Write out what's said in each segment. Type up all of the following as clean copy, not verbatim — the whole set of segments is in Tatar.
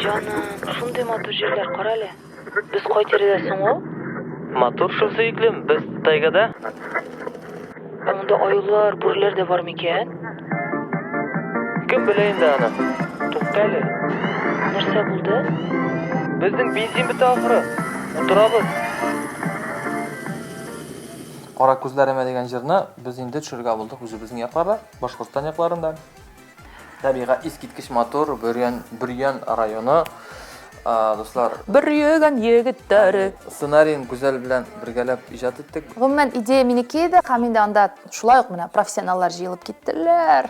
Җаным, шундый матур җирләр, кара әле. Без кай тирәдә соң ул? Матур шул, сөеклем, без тайгада. Ә монда аюлар, бүреләр дә бар микән? Кем белә инде аны. Тукта әле. Нәрсә булды? Безнең бензин бетә ахры. Утырабыз. Кара күзләремә дигән җырны без инде төшерергә булдык үзебезнең якларда, Башкортстан якларында. Табигать искиткеч матур, Бөрьян, Бөрьян районы. Дуслар. Бөрьяган егетләре. Сценарийын Гүзәл белән бергәләп иҗат иттек. Гомумән, идея минеке иде, һәм инде анда шулай ук менә профессионаллар җыелып киттеләр.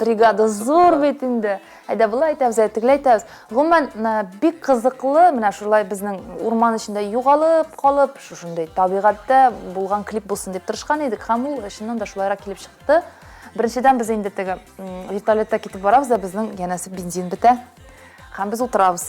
Бригада зур бит инде. Әйдә болай итәбез, әйдә тегеләй итәбез. Гомумән, бик кызыклы, менә шулай безнең урман эчендә югалып калып, шушындый табигатьтә булган клип булсын дип тырышкан идек, һәм ул чыннан да шулайрак килеп чыкты. Беренчедән, без инде теге вертолетта китеп барабыз да, безнең янәсе бензин бетә. Һәм без утырабыз.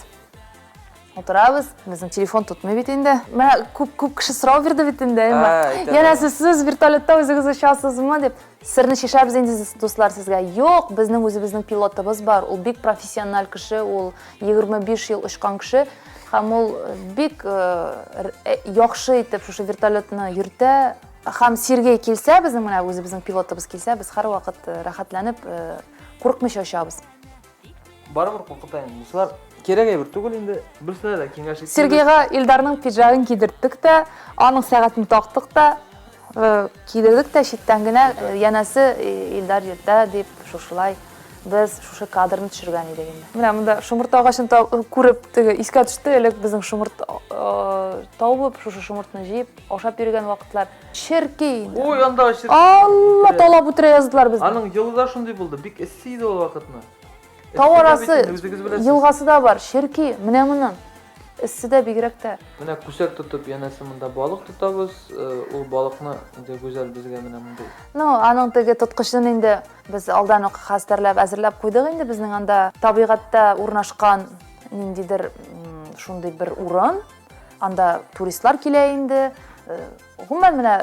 Утырабыз, безнең телефон тотмый бит инде. Менә күп күп кеше сорау бирде бит инде, әйме. Янәсе сез вертолетта үзегез очасызмы дип. Серне чишәбез инде, дуслар, сезгә. Юк, безнең үзебезнең пилотыбыз бар. Ул бик профессиональ кеше, ул 25 ел очкан кеше. Һәм ул бик яхшы итеп шушы вертолетны йөртә. Һәм Сергей килсә, безнең менә үзебезнең пилотыбыз килсә, без һәрвакыт э, рәхәтләнеп, э, курыкмыйча очабыз. Барыбер куркыта инде. Дуслар, кирәк әйбер түгел инде. Берсенә дә киңәш итмибез. Сергейга Илдарның пиджагын кидерттек тә, аның сәгатен тактык та, э, кидердек тә читтән генә, янәсе Илдар йөртә дип, шушылай без шушы кадрны төшергән идек инде. Менә монда шомырт агачын күреп, теге искә төште, элек безнең шомырт табып, шушы шомыртны җыеп, Ашап йөргән вакытлар. Черки инде. Ой, анда черки. Алла, талап үтерә яздылар безне. Аның елы да шундый булды, бик эссе иде ул вакытны. Тау арасы, елгасы да бар, черки, менә моннан. Эсседә бигрәк тә. Менә күсәк тотып, янәсе монда балык тотабыз. Э, ул балыкны инде Гүзәл безгә менә мондый. Ну, аның теге тоткычын инде без алдан ук хәстәрләп, әзерләп куйдык инде. Безнең анда табигатьтә урнашкан ниндидер шундый бер урын. Анда туристлар килә инде. Э, гомумән менә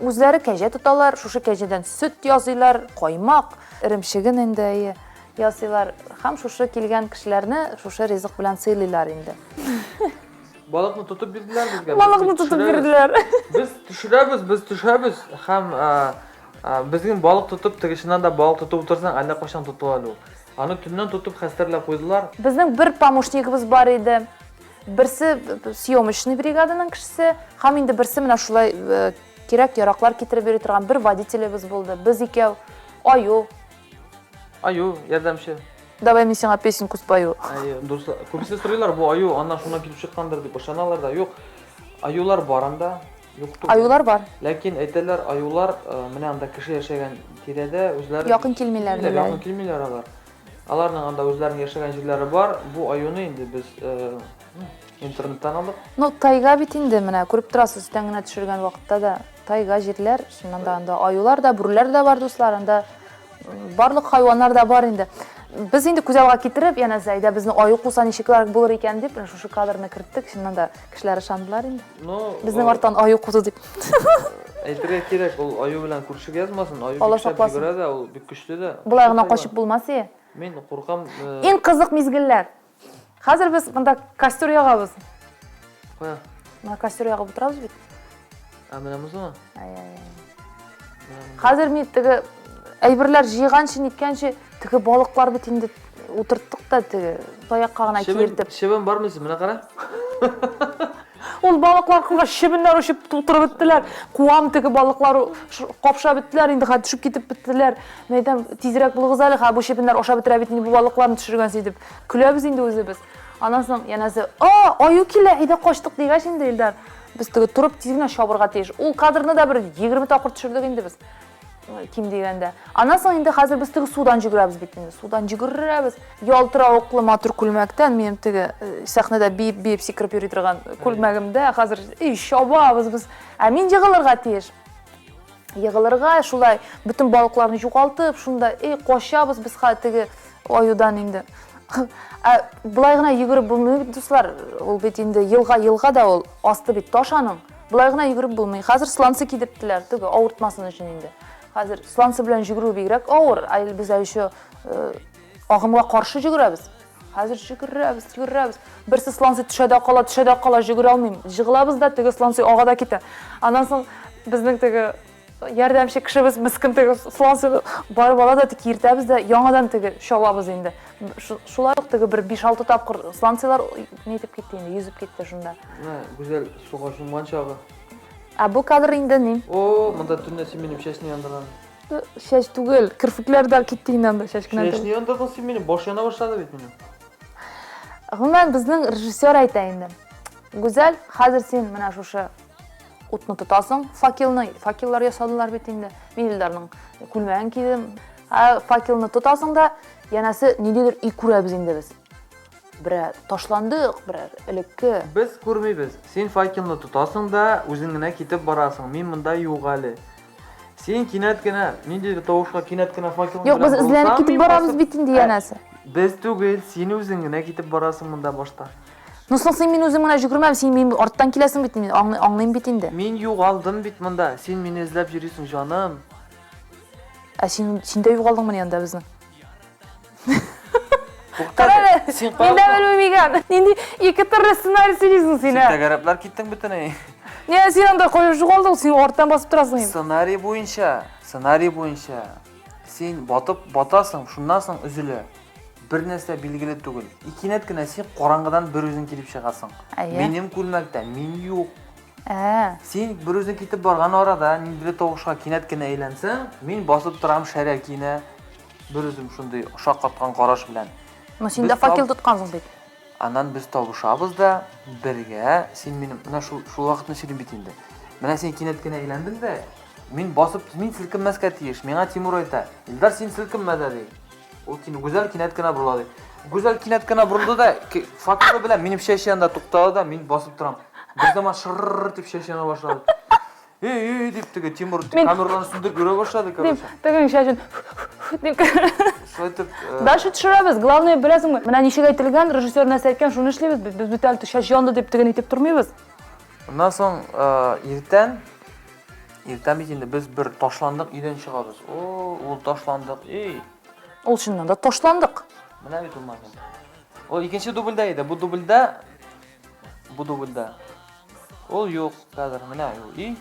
үзләре кәҗә тоталар, шушы кәҗәдән сөт ясыйлар, каймак, эремчеген инде әйе ясыйлар. Һәм шушы килгән кешеләрне шушы ризык белән сыйлыйлар инде. Балыкны тотып бирделәр безгә. Балыкны тотып бирделәр. Без төшерәбез, без төшәбез һәм безнең балык тотып, теге чыннан да балык тотып утырсаң, әллә кайчан тотыла әле ул. Аны төннән тотып хәстәрләп куйдылар. Безнең бер помощнигыбыз бар иде. Берсе съемочный бригаданың кешесе, һәм инде берсе менә шулай э, кирәк-яраклар китереп йөри торган бер водителебез булды. Без икәү, Аю. Аю, ярдәмче. Давай мин сиңа песенку спою. Әйе, дуслар, күбесе сорыйлар, бу аю аннан шуннан килеп чыккандыр дип ышаналар да. Юк, аюлар бар анда, юк түгел. Аюлар бар. Ләкин әйтәләр, аюлар э, менә анда кеше яшәгән тирәдә үзләре якын килмиләр. Якын килмиләр алар. Аларның анда үзләренең яшәгән җирләре бар. Бу аюны инде без э, интернеттан алдык. Ну, тайга бит инде, менә күреп торасыз, өстән генә төшергән вакытта да тайга җирләр, чыннан да анда аюлар да, бүреләр дә бар, дуслар, анда барлык хайваннар да бар инде. Без инде күз алга китереп, янәсе, әйдә безне аю куса ничекләр булыр икән дип, менә шушы кадрны керттек, чыннан да кешеләр ышандылар инде. Ну, Безнең арттан аю куды дип. Әйтергә кирәк, ул аю белән күршегә язмасын, аю Алла бик шәп сакласын. йөгерә дә, ул бик көчле дә. Болай гына качып булмас ие. Мин куркам. Э, Иң кызык мизгелләр. Хәзер без монда костер ягабыз. Кая? Менә костер ягып утырабыз бит. Ә менә монысымы? Ай-ай-ай. Хәзер мин теге әйберләр җыйганчы, ниткәнче, теге балыклар бит инде утырттык та теге таякка гына киертеп. Чебен бармы син? Менә кара. Ул балыклар кылга чебеннәр очып тутырып беттеләр. Куам теге балыклар капшап беттеләр, инде хәтта төшеп китеп беттеләр. Мин әйтәм, тизрәк булыгыз әле, ха бу чебеннәр ашап бетерә бит инде бу балыкларны төшергәнче дип. Көләбез инде үзебез. Аннан соң янәсе, "А, аю килә, әйдә качтык" дигәч инде Илдар, без теге торып тиз генә чабырга тиеш. Ул кадрны да бер 20 тапкыр төшердек инде без. Ким дигәндә. Аннан соң инде хәзер без теге судан йөгерәбез бит инде. Судан йөгерәбез. Ялтыравыклы матур күлмәктән минем теге э, сәхнәдә биеп-биеп сикереп йөри торган күлмәгемдә хәзер и чабабыз без. Ә мин егылырга тиеш. Егылырга шулай бөтен балыкларны югалтып, шунда эй качабыз без хәзер теге аюдан инде. Ә болай гына йөгереп булмый бит, дуслар. Ул бит инде елга-елга да ул асты бит таш аның. Болай гына йөгереп булмый. Хәзер сланцы кидерттеләр, теге авыртмасын өчен инде. Хәзер сланцы белән йөгерү бигрәк авыр. Ә без ә еще э, агымга каршы йөгерәбез. Хәзер җөгерәбез, җөгерәбез. Берсе сланцы төшә дә кала, төшә дә кала, җөгерә алмыйм. Җыгылабыз да, теге сланцы ага да китә. Аннан соң безнең теге ярдәмче кешебез мескен теге сланцыны барып ала да киертәбез дә яңадан теге чабабыз инде. Шулай ук теге бер 5-6 тапкыр сланцылар нитеп китте инде, йөзеп китте шунда. Менә Гүзәл суга чумган чагы. Ә бу кадр инде ни? О, монда төнлә син минем чәчне яндырган. Чәч түгел, керфекләр дә китте инде анда, чәч кенә түгел. Чәчне яндырдың син минем, баш яна башлады бит минем. Гомумән, безнең режиссер әйтә инде. Гүзәл, хәзер син менә шушы утны тотасың, факелны, факеллар ясадылар бит инде. Мин Илдарның күлмәген кидем. Ә факелны тотасың да, янәсе ниндидер өй күрәбез инде без. Берәр ташландык, берәр элекке. Без күрмибез. Син факелны тотасың да, үзең генә китеп барасың. Мин монда юк әле. Син кинәт кенә, ниндидер тавышка кинәт кенә факелың Юк, без эзләнеп китеп барабыз бит инде янәсе. Без түгел, син үзең генә китеп барасың монда башта. Ну соң син мин үзем генә җөгермәм, син минем арттан киләсең бит инде, аңлыйм бит инде. Мин югалдым бит монда, син мине эзләп йөрисең, җаным. Ә син, син дә югалдыңмыни анда безнең? Карале, мин дә белмим икән. Нинди ике төрле сценарий сөйлисең син, ә? Син тәгәрәпләр киттең бөтенләй. Не, син анда кая югалдың, син арттан басып торасың инде. Сценарий буенча, сценарий буенча син батып батасың, шуннан соң өзелә. Бер нәрсә билгеле түгел. И кинәт кенә син караңгыдан бер үзең килеп чыгасың. Минем күлмәктә мин юк. Ә. Син бер үзең китеп барган арада ниндидер тавышка кинәт кенә әйләнсәң, мин басып торам шәрә киенә. Бер үзем шундый шаккаткан караш белән. Но син дә факел тоткансың бит. Аннан без табышабыз да бергә. Син минем менә шул шул вакытны сөйлим бит инде. Менә син кинәт кенә әйләндең дә, мин басып, мин селкенмәскә тиеш. Миңа Тимур әйтә, Илдар, син селкенмә дә, ди. Ул кин Гүзәл кинәт кенә борыла, ди. Гүзәл кинәт кенә борылды да, факелы белән минем чәч янында тукталды да, мин басып торам. Бер заман шыр дип чәч яна башлады. Эй, эй, дип теге Тимур камераларны сүндереп йөрә башлады, короче. Тегенең чәчен дип. Шулай итеп. Дальше төшерәбез. Главное, беләсеңме, менә ничек әйтелгән, режиссер нәрсә әйткән, шуны эшлибез. Без бит әле чәч янды дип теген итеп тормыйбыз. Аннан соң иртән иртән бит инде без бер ташландык өйдән чыгабыз. О, ул ташландык өй. Ул чыннан да ташландык. Менә бит ул момент. Ул икенче дубльдә иде. Бу дубльдә бу дубльдә. Ул юк, хәзер менә ул өй.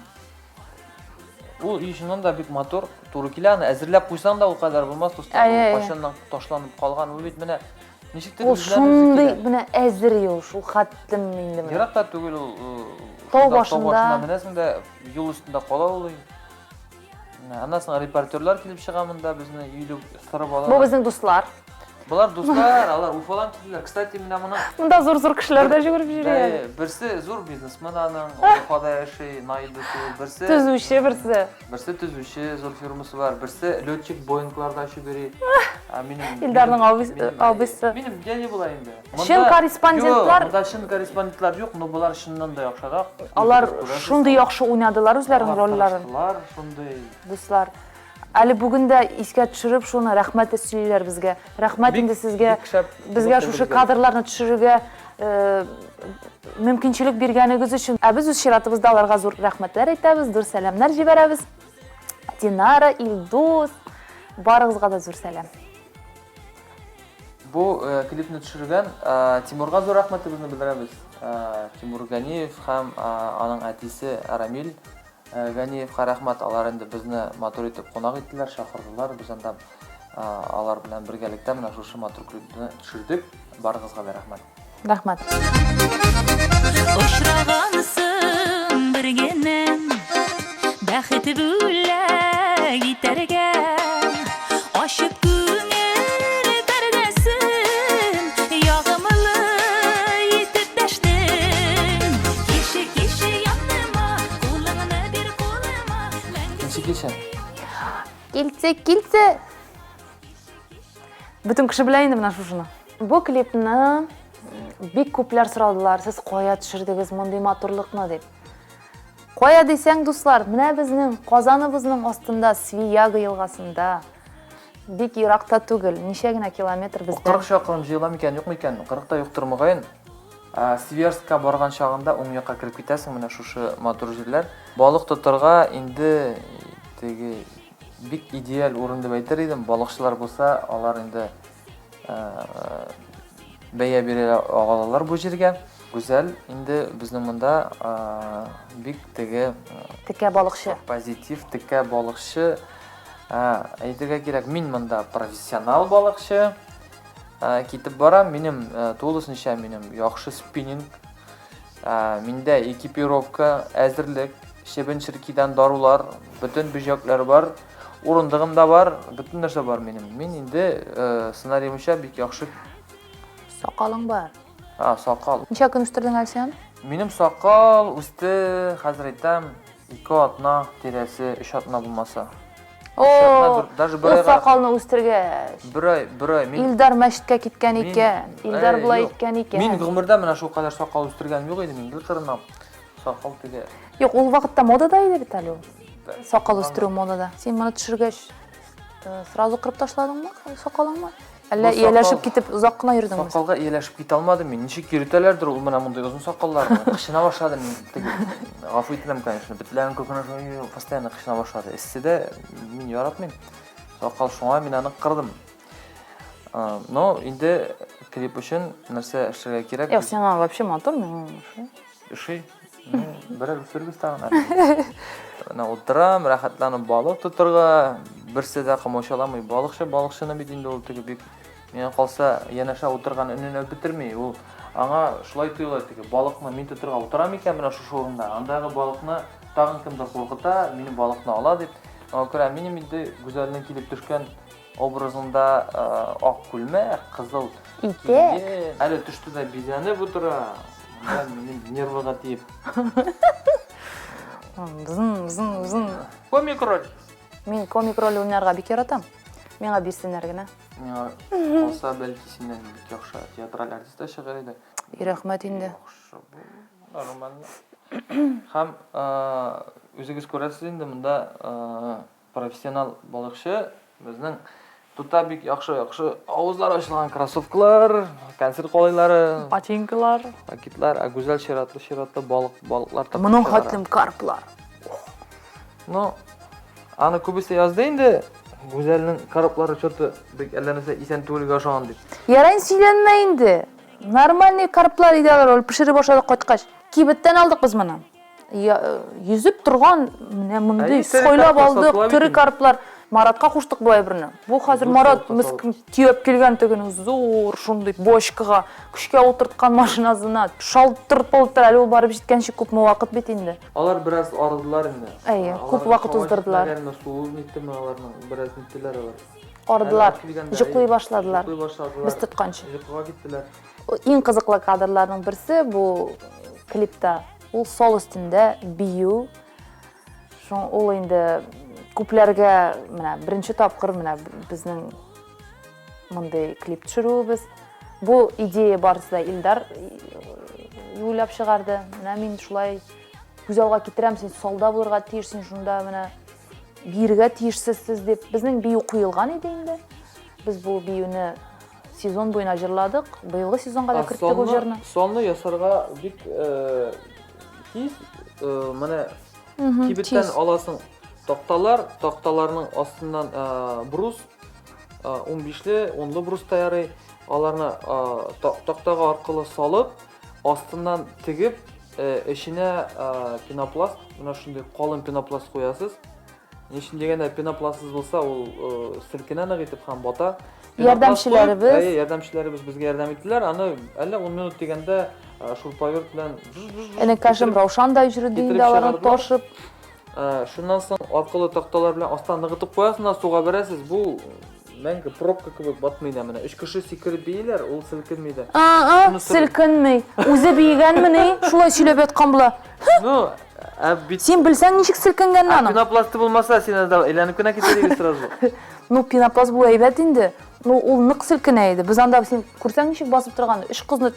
Ул өй чыннан да бик матур, туры килә аны әзерләп куйсаң да ул кадәр булмас, дуслар. Ул кайчаннан ташланып калган, ул бит менә ничек Ул шундый менә әзер юл, шул хәтлем инде менә. Ерак та түгел ул. Тау башында. Тау башында менәсең дә, юл өстендә кала ул өй. Аннан соң репортерлар килеп чыга монда, безне өйле сырып алалар. Бу безнең дуслар. Болар дуслар, алар Уфадан килделәр. Кстати, менә моны Монда зур-зур кешеләр дә җөгереп йөри әле. Берсе зур бизнесмен аның, ул Уфада яши, Наил Дусуев. Берсе төзүче берсе. Берсе төзүче, зур фирмасы бар. Берсе летчик, Боингларда очып йөри. Минем Илдарның абыйсы. Минем дядя була инде. Чын корреспондентлар. Монда чын корреспондентлар юк, но болар чыннан да яхшырак. Алар шундый яхшы уйнадылар үзләренең рольләрен. Алар шундый. Дуслар, әле бүген дә искә төшереп шуны рәхмәт сөйлиләр безгә. Рәхмәт инде сезгә. Безгә шушы кадрларны төшерергә мөмкинчелек биргәнегез өчен. Ә без үз чиратыбызда аларга зур рәхмәтләр әйтәбез, зур сәламнәр җибәрәбез. Динара, Илдус, барыгызга да зур сәлам. Бу клипны төшергән Тимурга зур рәхмәтебезне белдерәбез. Тимур Ганиев һәм аның әтисе Рамил Ганиевка рәхмәт. Алар инде безне матур итеп кунак иттеләр, чакырдылар. Без анда алар белән бергәлектә менә шушы матур клипны төшердек. Барыгызга да рәхмәт. Рәхмәт. Очрагансың бер генә бәхет бүләк итәргә. Ачып күңел пәрдәсен, ягымлы итеп дәштең. Кеше, кеше яныма, кулыңны бир кулыма, мәңге Килче, килче. Килче, килче. Бөтен кеше белә инде менә шушыны. Бу клипны бик күпләр сорадылар, сез кая төшердегез мондый матурлыкны дип. Кая дисәң, дуслар, менә безнең Казаныбызның астында Свияга елгасында. Бик еракта түгел, ничә генә километр бездән. 40 чакрым җыела микән, юк микән? 40 та юктыр мөгаен. Свияжскка барган чагында уң якка кереп китәсең, менә шушы матур җирләр. Балык тотарга инде теге Бик идеаль урын дип әйтер идем. Балыкчылар булса, алар инде бәя бирә алалар бу җиргә. Гүзәл инде безнең монда бик теге текә балыкчы. Позитив текә балыкчы. Әйтергә кирәк, мин монда профессионал балыкчы. Китеп барам, минем тулысынча минем яхшы спиннинг. Миндә экипировка, әзерлек, чебен-черкидән дарулар, бөтен бөҗәкләр бар, урындыгым да бар, бөтен нәрсә бар минем. Мин инде сценарий буенча бик яхшы. Сакалың бар. А, сакал. Ничә көн үстердең әле син? Минем сакал үсте, хәзер әйтәм, 2 атна тирәсе, 3 атна булмаса. О, даже бер айга. Сакалны үстергәч. Бер ай, бер ай. Мин Илдар мәчеткә киткән икән. Илдар болай иткән икән. Мин гомердә менә шул кадәр сакал үстергәнем юк иде, мин гел кырынам. Сакал теге. Юк, ул вакытта модада иде бит әле ул. Сакал үстерү модада. Син моны төшергәч, сразу кырып ташладыңмы сакалыңны? Әллә ияләшеп китеп озак кына йөрдеңме? Сакалга ияләшеп китә алмадым мин. Ничек йөртәләрдер ул менә мондый озын сакалларны. Кышына башлады мин теге. Гафу итәм, конечно. Бетләрен күкенә шулай постоянно кышына башлады. Эсседә мин яратмыйм. Сакал шуңа мин аны кырдым. Но инде клип өчен нәрсә эшләргә кирәк? Юк, сиңа вообще матур, миңа ошый. Ошый. Ну, берәр үстерегез тагын әле. Менә утырам, рәхәтләнеп балык тотырга, берсе дә комачауламый. Балыкчы, балыкчыны бит инде ул теге бик миңа калса, янәшә утырган өненә бетерми. Ул аңа шулай тоела теге балыкны мин тотырга утырам икән менә шушы урында. Андагы балыкны тагын кемдер куркыта, минем балыкны ала дип. Аңа күрә минем инде Гүзәлнең килеп төшкән Образында ак күлмәк, кызыл итек. Әле төште дә бизәнеп утыра. Монда минем нервыга тиеп. Бзын, бзын, бзын. Комик роль. Мин комик роль уйнарга бик яратам. Миңа бирсеннәр генә. Миңа калса, бәлки синнән бик яхшы театраль артист та чыгар иде. И рәхмәт инде. Яхшы бу, нормально. Һәм үзегез күрәсез инде монда Профессионал балыкчы безнең тота бик яхшы-яхшы авызлар ачылган кроссовкалар, концерт калайлары, ботинкалар, пакетлар, ә гүзәл чиратлы-чиратлы балык балыклар тапып Моның хәтлем карплар. Ну, аны күбесе язды инде. Гүзәлнең карплары что-то бик әллә нәрсә исән түгелгә ошаган дип. Ярай сөйләнмә инде. Нормальный карплар иде алар, ул пешереп ашадык кайткач. Кибеттән алдык без моны. Йөзеп торган менә мондый сайлап алдык, тере карплар. Маратка куштык бу әйберне. Бу хәзер Марат мескен төяп килгән тегене зур шундый бочкага, көчкә утырткан машинасына. Шалтырып алып тора, әле ул барып җиткәнче күпме вакыт бит инде. Алар бераз арыдылар инде. Әйе, күп вакыт уздырдылар. Аларның суы ниттеме аларның, бераз ниттеләр алар. Арыдылар, йоклый башладылар. Без тотканчы. Йокыга киттеләр. Иң кызыклы кадрларның берсе бу клипта. Ул сол өстендә бию. Шуң ул инде күпләргә менә беренче тапкыр менә безнең мондый клип төшерүебез. Бу идея барысы да Илдар уйлап чыгарды. Менә мин шулай күз алга китерәм, син салда булырга тиеш, син шунда менә биергә тиешсез сез дип. Безнең бию куелган иде инде. Без бу биюне Сезон буена җырладык. Быелгы сезонга да керттек ул җырны. Сонны ясарга бик тиз. Менә кибеттән аласың такталар, такталарның астыннан брус, 15ле, 10лы брус та ярый. Аларны тактага аркылы салып, астыннан тегеп, эченә пенопласт, менә шундый калын пенопласт куясыз. Ни өчен дигәндә, пенопластсыз булса, ул э, селкенә нык итеп һәм бата. Ярдәмчеләребез. Әйе, ярдәмчеләребез безгә ярдәм иттеләр. Аны әллә 10 минут дигәндә э, шурповерт белән Энекәшем Раушан да йөрде инде аларны ташып. Э, шуннан соң аркылы такталар белән астан ныгытып куясың да суга бәрәсез. Бу мәңге пробка кебек батмый да менә. Өч кеше сикереп бииләр, ул селкенми дә. А-а, селкенми. Үзе биегәнмени? Шулай сөйләп яткан була. Ну, ә бит Син белсәң, ничек селкенгәнне аның. Пенопласты булмаса, син анда әйләнеп кенә китәр идең сразу. Ну, пенопласт булу әйбәт инде. Ну, ул нык селкенә иде. Без анда син күрсәң ничек басып торган. Өч кызны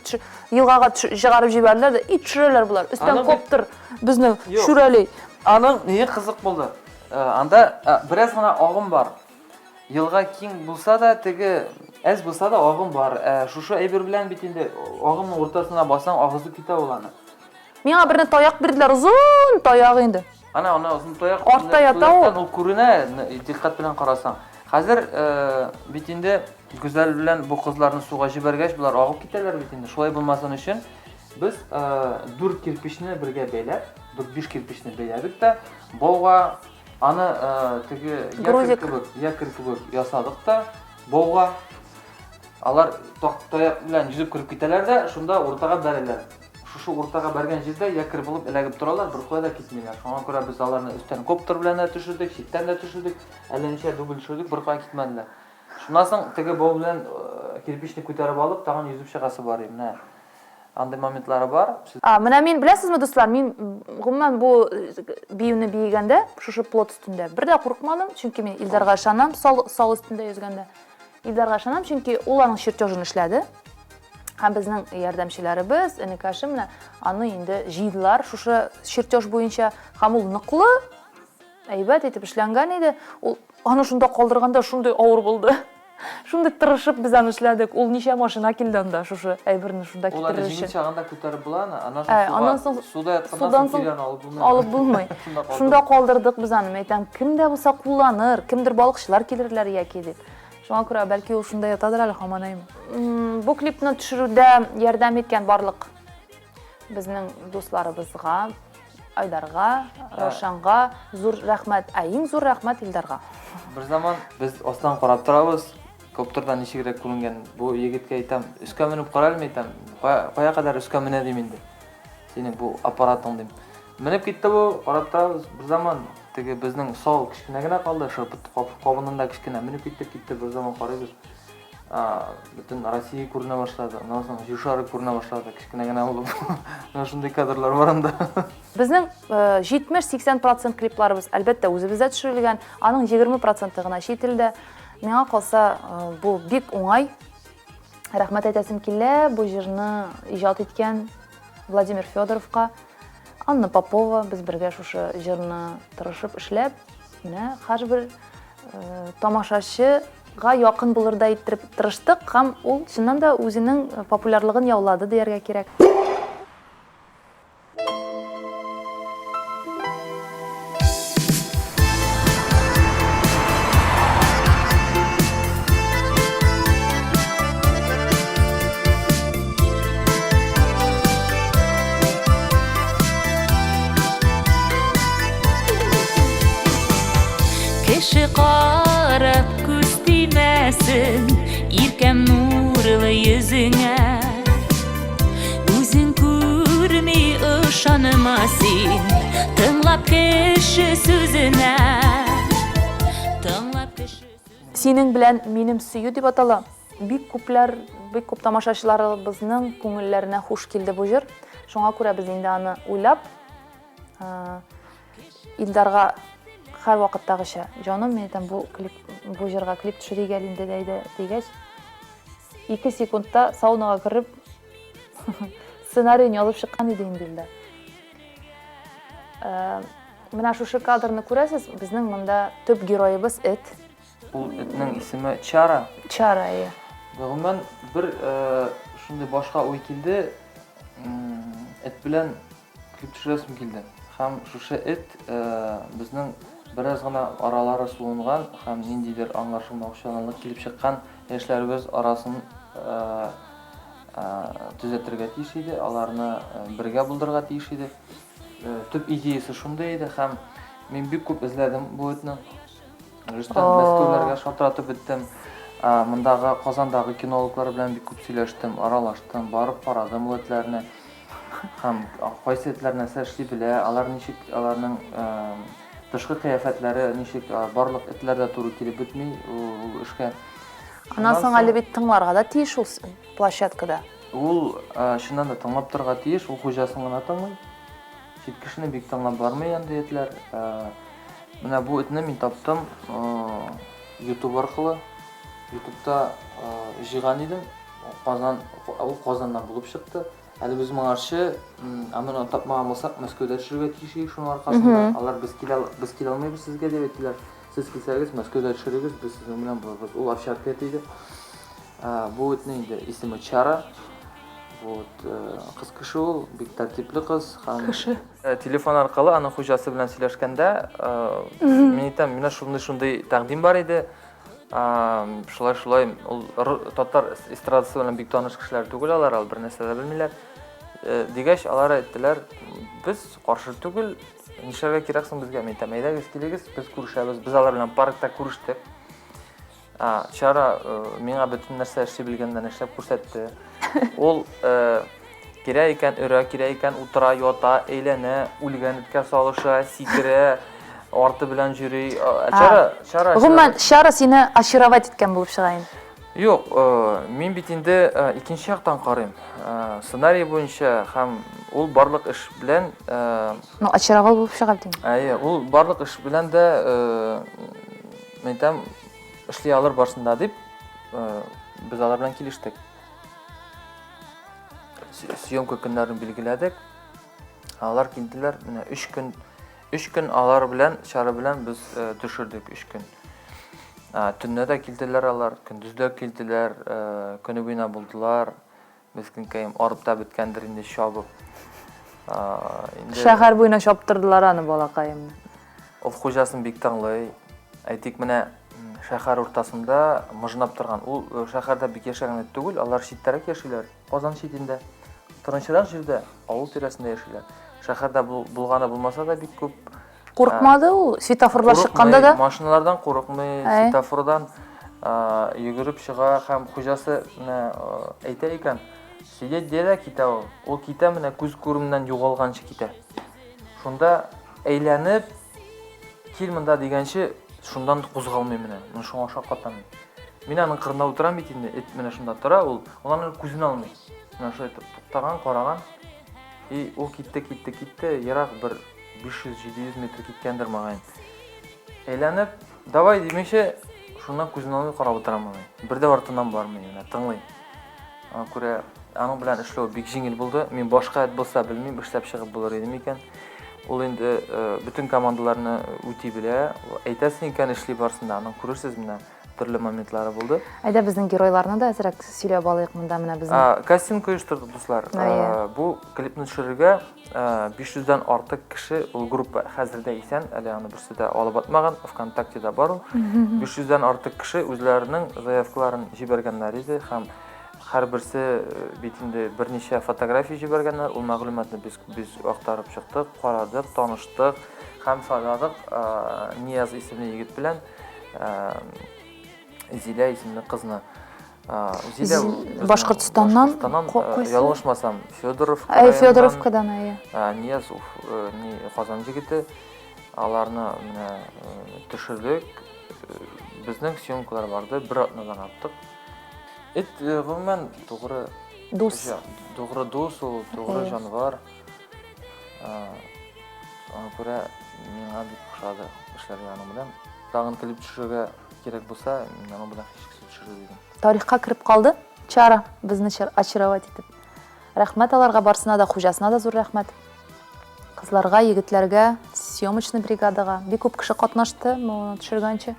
елгага чыгарып җибәрделәр дә, и төшерәләр болар. Өстән коптер безне шүрәли. Аның ние кызык булды. Э, анда э, бераз гына агым бар. Елга киң булса да, теге әз булса да агым бар. Э, шушы әйбер белән бит инде агымның уртасына бассаң, агызып китә ул аны. Миңа берне таяк бирделәр, озын таяк инде. Ана, ана озын таяк. Артта ята ул. Ул күренә, диккать белән карасаң. Хәзер э, бит инде Гүзәл белән бу кызларны суга җибәргәч, болар агып китәләр бит инде. Шулай булмасын өчен без дүрт кирпичне бергә бәйләп, дүрт-биш кирпичне бәйләдек тә, бауга аны теге якорь кебек, якорь кебек ясадык та, бауга алар таяк белән йөзеп кереп китәләр дә, шунда уртага бәрәләр. Шушы уртага бәргән җирдә якорь булып эләгеп торалар, беркая да китмиләр. Шуңа күрә без аларны өстән коптер белән дә төшердек, читтән дә төшердек, әллә ничә дубль төшердек, беркая китмәделәр. Шуннан соң теге бау белән кирпичне күтәреп алып, тагын йөзеп чыгасы бар иде. Менә андый моментлары бар. А, менә мин, беләсезме, дуслар, мин гомумән бу биюне биегәндә, шушы плот өстендә бер дә курыкмадым, чөнки мин Илдарга ышанам, сал, сал өстендә йөзгәндә. Илдарга ышанам, чөнки ул аның чертежын эшләде. Һәм безнең ярдәмчеләребез, энекәшем менә аны инде җыйдылар шушы чертеж буенча. Һәм ул ныклы, әйбәт итеп эшләнгән иде. Ул аны шунда калдырганда шундый авыр булды. Шундый тырышып без аны эшләдек. Ул ничә машина килде анда шушы әйберне шунда китерер өчен. Ул җиңел чагында күтәреп була аны, аннан соң суга, аннан соң суда ятканнан соң кире аны алып булмый. Алып булмый. Шунда калдырдык без аны. Мин әйтәм, кем дә булса кулланыр, кемдер балыкчылар килерләр яки дип. Шуңа күрә бәлки ул шунда ятадыр әле һаман әйме. Бу клипны төшерүдә ярдәм иткән барлык безнең дусларыбызга, Айдарга, Раушанга зур рәхмәт. Ә иң зур рәхмәт Илдарга. Бер заман без астан карап торабыз, коптердан ничегрәк күренгән. Бу егеткә әйтәм, өскә менеп кара әле, әйтәм, кая кадәр өскә менә дим инде. Синең бу аппаратың дим. Менеп китте бу, карап торабыз, бер заман теге безнең сал кечкенә генә калды, шырпы кабыннан да кечкенә. Менеп китте, китте, бер заман карыйбыз. Бөтен Россия күренә башлады. Аннан соң Җир шары күренә башлады, кечкенә генә булып. Менә шундый кадрлар бар анда. Безнең 70-80 процент клипларыбыз, әлбәттә, үзебездә төшерелгән, аның 20 проценты гына чит илдә. Миңа калса, бу бик уңай. Рәхмәт әйтәсем килә, бу җырны иҗат иткән Владимир Федоровка, Анна Попова, без бергә шушы җырны тырышып эшләп, менә һәрбер тамашачыга якын булырдай иттереп тырыштык һәм ул чыннан да үзенең популярлыгын яулады дияргә кирәк. Кеше карап күз тимәсен, иркәм нурлы йөзеңә. Үзең күрми ышанма син, тыңлап кеше сүзенә. Тыңлап кеше сүзенә. Синең белән минем сөю дип атала. Бик күпләр, бик күп тамашачыларыбызның күңелләренә хуш килде бу җыр. Шуңа күрә без инде аны уйлап, Илдарга һәрвакыттагыча, җаным, мин әйтәм, бу клип, бу җырга клип төшерик әле инде, әйдә, дигәч, 2 секундта саунага кереп, сценарийын язып чыккан иде инде Илдар. Менә шушы кадрны күрәсез, безнең монда төп героебыз эт. Ул этнең исеме Чара. Чара, әйе. Гомумән, бер шундый башка уй килде. Эт белән клип төшерәсем килде. Һәм шушы эт безнең бераз гына аралары суынган һәм ниндидер аңлашылмаучанлык килеп чыккан яшьләребез арасын төзәтергә тиеш иде, аларны бергә булдырырга тиеш иде. Төп идеясе шундый иде һәм мин бик күп эзләдем бу этне. Рөстәм, Мәскәүләргә шалтыратып беттем. Мондагы Казандагы кинологлар белән бик күп сөйләштем, аралаштым, барып карадым ул этләрне. Һәм кайсы этләр нәрсә эшли белә, алар ничек, аларның тышкы кыяфәтләре ничек, барлык этләр дә туры килеп бетми ул эшкә. Аннан соң әле бит тыңларга да тиеш ул площадкада. Ул чыннан да тыңлап торырга тиеш, ул хуҗасын гына тыңлый. Чит кешене бик тыңлап бармый андый этләр. Менә бу этне мин таптым YouTube аркылы. YouTube'та җыйган идем. Казан, ул Казаннан булып чыкты. Әле без моңарчы, ә моны тапмаган булсак, Мәскәүдә төшерергә тиеш идек шуның аркасында. Алар без килә без килә алмыйбыз сезгә дип әйттеләр. Сез килсәгез, Мәскәүдә төшерегез, без сезнең белән булырбыз. Ул овчарка эте иде. Бу этнең инде исеме Чара. Вот, кыз кеше ул, бик тәртипле кыз һәм Кеше. Телефон аркылы аның хуҗасы белән сөйләшкәндә, мин әйтәм, менә шундый-шундый тәкъдим бар иде. Шулай шулай ул татар эстрадасы белән бик таныш кешеләр түгел алар, алар бер нәрсә дә белмиләр. Э, дигәч, алар әйттеләр, без каршы түгел, нишләргә кирәк соң безгә? Мин әйтәм, әйдәгез, килегез, без күрешәбез. Без алар белән паркта күрештек. Чара э, миңа бөтен нәрсә эшли белгәннән эшләп күрсәтте. Ул э, кирәк икән өрә, кирәк икән утыра, ята, әйләнә, үлгән эткә салыша, сикерә, арты белән йөри. Чара, чара. Гомумән, чара сине очаровать иткән булып чыга инде. Юк, э, мин бит инде икенче яктан карыйм. Сценарий буенча һәм ул барлык эш белән Ну, очаровал булып чыга бит инде. Әйе, ул барлык эш белән дә, мин әйтәм, эшли алыр барсында дип, без алар белән килештек. Съемка көннәрен билгеләдек. Алар килделәр, менә 3 көн, 3 көн алар белән, чара белән без төшердек 3 көн. Төнлә дә килделәр алар, көндез дә килделәр, көне буена булдылар. Мескенкәем арып та беткәндер инде чабып. Инде Шәһәр буена чаптырдылар аны балакаемны. Ул хуҗасын бик тыңлый. Әйтик, менә шәһәр уртасында мыжнап торган. Ул э, шәһәрдә бик яшәгән эт түгел, алар читтәрәк яшиләр. Казан читендә. Тынычрак җирдә, авыл тирәсендә яшиләр. Шәһәрдә булганы булмаса да бик күп. Курыкмады ул светофорлар чыкканда да? Машиналардан курыкмый, светофордан йөгереп чыга һәм хуҗасы менә әйтә икән, сидеть дия дә китә ул. Ул китә менә күз күремнән югалганчы китә. Шунда әйләнеп кил монда дигәнче шуннан кузгалмый менә. Мин шуңа шаккатам. Мин аның кырында утырам бит инде, эт менә шунда тора, ул ул аның күзен алмый. Менә шулай итеп туктаган, караган. И ул китте, китте, китте, ерак бер 500-700 метр киткәндер мөгаен. Әйләнеп, давай димичә, шуннан күзен алмый карап утырам моны. Бер дә артыннан бармый, менә тыңлый. Аңа күрә аның белән эшләү бик җиңел булды. Мин башка эт булса белмим, эшләп чыгып булыр иде микән. Ул инде э, бөтен командаларны үти белә. Әйтәсең икән, эшли барсын да, аның күрерсез менә төрле моментлары булды. Әйдә безнең геройларны да әзрәк сөйләп алыйк монда менә безнең. Кастинг оештырдык, дуслар. Бу клипны төшерергә 500 дән артык кеше, ул группа хәзер дә исән, әле аны берсе дә алып атмаган, ВКонтактеда бар ул. 500 дән артык кеше үзләренең заявкаларын җибәргәннәр иде һәм һәрберсе э, бит инде берничә фотография җибәргәннәр. Ул мәгълүматны без без актарып чыктык, карадык, таныштык һәм сайладык э, Нияз исемле егет белән э, Зилә исемле кызны. Зилә Башкортстаннан, Башкортстаннан ялгышмасам, Федоровка. Әй, Федоровкадан, әйе. Нияз ни Казан җегете. Аларны менә төшердек. Безнең съемкалар барды бер атнадан артык. Эт гомумән тугры дус. Тугры дус ул, тугры җанвар. Шуңа күрә миңа бик ошады эшләргә аның белән. Тагын клип төшерергә кирәк булса, мин аның белән һичшиксез төшерер идем. Тарихка кереп калды Чара, безне очаровать итеп. Рәхмәт аларга барсына да, хуҗасына да зур рәхмәт. Кызларга, егетләргә, съемочный бригадага. Бик күп кеше катнашты моны төшергәнче.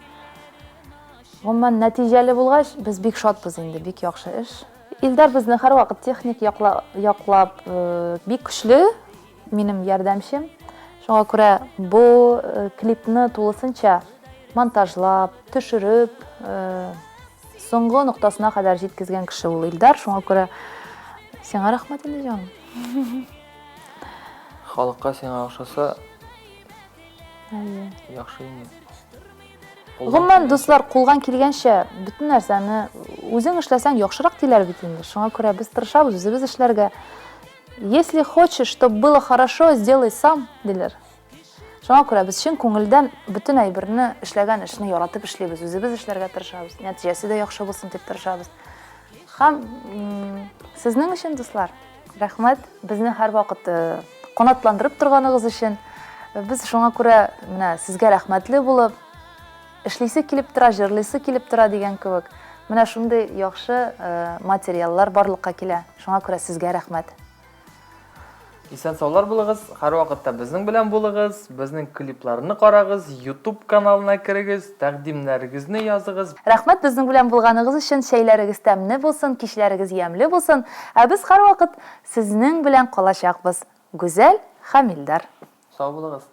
Гомумән, нәтиҗәле булгач, без бик шатбыз инде, бик яхшы эш. Илдар безне һәрвакыт техник яклап, э, бик көчле минем ярдәмчем. Шуңа күрә бу э, клипны тулысынча монтажлап, төшереп, э, соңгы ноктасына кадәр җиткезгән кеше ул Илдар. Шуңа күрә сиңа рәхмәт инде, җаным. Халыкка сиңа охшаса, яхшы инде. Гомумән, дуслар, кулдан килгәнчә бөтен нәрсәне үзең эшләсәң яхшырак диләр бит инде. Шуңа күрә без тырышабыз үзебез эшләргә. Если хочешь, чтобы было хорошо, сделай сам, диләр. Шуңа күрә без чын күңелдән бөтен әйберне, эшләгән эшне яратып эшлибез, үзебез эшләргә тырышабыз, нәтиҗәсе дә яхшы булсын дип тырышабыз. Һәм сезнең өчен, дуслар, рәхмәт, безне һәрвакыт э, канатландырып торганыгыз өчен. Без шуңа күрә менә сезгә рәхмәтле булып, эшлисе килеп тора, җырлыйсы килеп тора дигән кебек, менә шундый яхшы э, материаллар барлыкка килә. Шуңа күрә сезгә рәхмәт. Исән-саулар булыгыз, һәрвакытта безнең белән булыгыз, безнең клипларны карагыз, YouTube каналына керегез, тәкъдимнәрегезне языгыз. Рәхмәт безнең белән булганыгыз өчен, чәйләрегез тәмле булсын, кичләрегез ямьле булсын, ә без һәрвакыт сезнең белән калачакбыз. Гүзәл һәм Илдар. Сау булыгыз.